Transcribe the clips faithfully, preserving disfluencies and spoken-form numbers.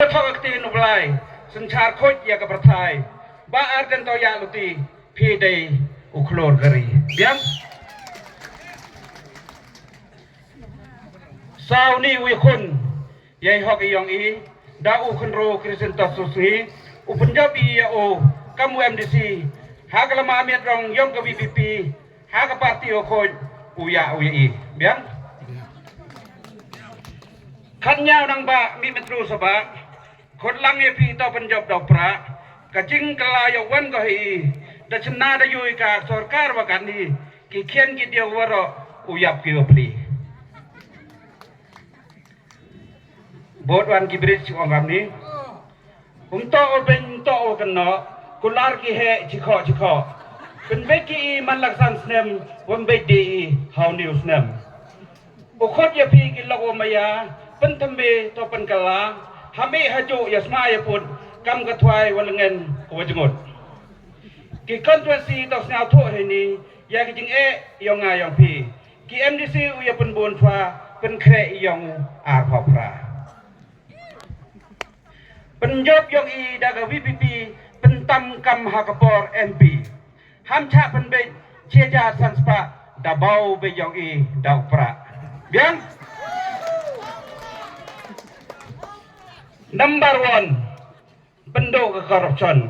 Thok ka ktien u Blai, synshar khuid ïa ka pyrthai. Bah Ardent Toiah Luti, phi dei u khlur ka ri. Biang. Saw ni u ïakhun ïa i hok i yong i, da u khynroo Christian Tossngi, u pynjop i ïa u kam u M D C ha ka lama miat rong yong ka V P P, ha ka parti u khuid u ïa u ïa i. Biang. Khat ñiaw nang ba mi metru sa ba khot lang ïa phi to pynjop dok pra, ka jingkylla ïa wan ko hi, da chynna da yui ka sorkar wa kan hi, ki khian ki diaw waroh u yap ki wa pli. Bot wan ki bridge ong kam ni. Um to u beng to u kynno, kular ki he chikho chikho. Pynbeit ki i man lak san snem, wam beit di i hau niu snem. U khot ïa phi ki lok u maya, pynthymmai to pynkylla, ha mih ha juh ïa sma ïa put, kam ka thwai wa lyngen wa jngut. Ki constituency to sngewthuh hi ni, ïa ki jingeh yong nga yong phi. Ki M D C u ïa pynbun thwa, pynkhreh yong u ar phaw phra. Pynjop yong i da ka V P P, pyntam kam ha ka por M P. Ham chah pynbeit, chia ja san spah, da bau beit yong i da u pra. Biang. Number one, pynduh ka corruption.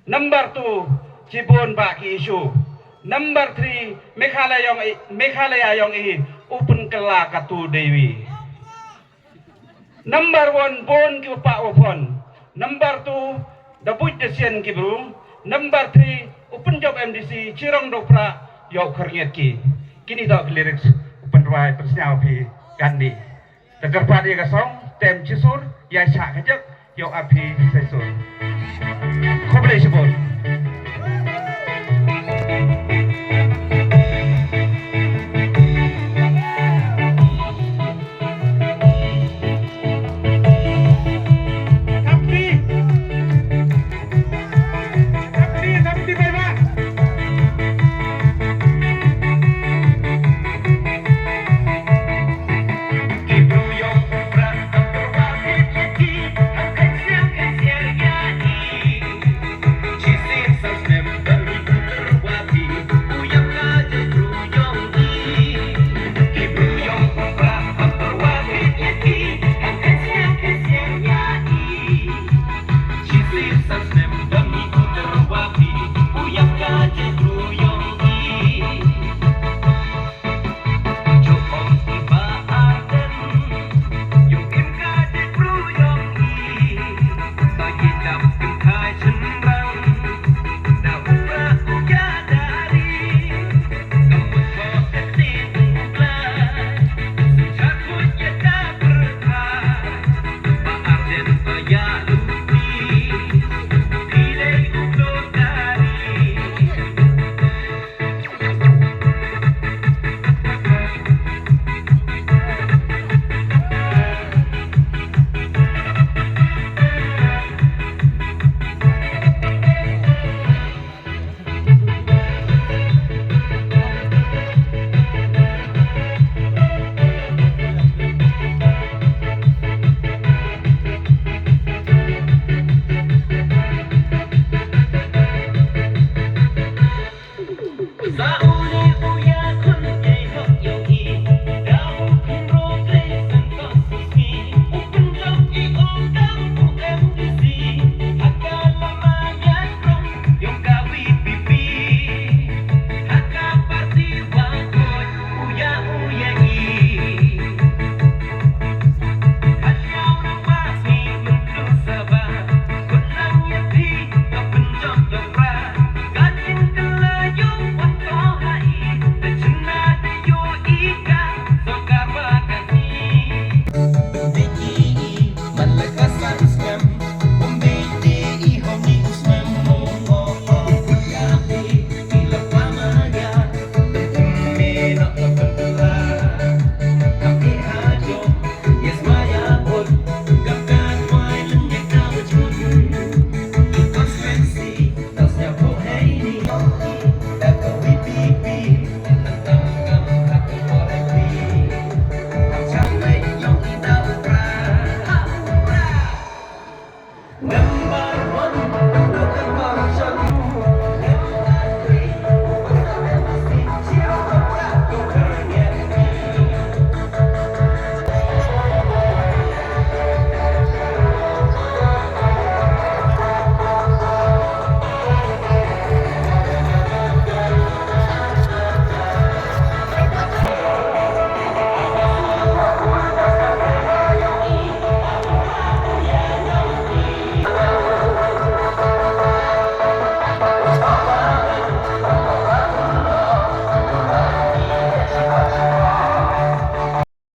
Number two, chibun ba ki issue. Number three, Meghalaya yong i, Meghalaya yong i, u pynkylla ka tu dewi. Number one, bun ki u pah u phon. Number two, da buit da sian ki bru. Number three, u pynjop M D C, chirong do pra, ïa u khyrngiat ki. Kini to ki lyrics, u pynrwai, pynsñiaw phi, kan ni. Da kyrpad ïa ka song, tem chisur, ïa shah ka jek, ïa u ap phi, sai sur. Khublei shibun.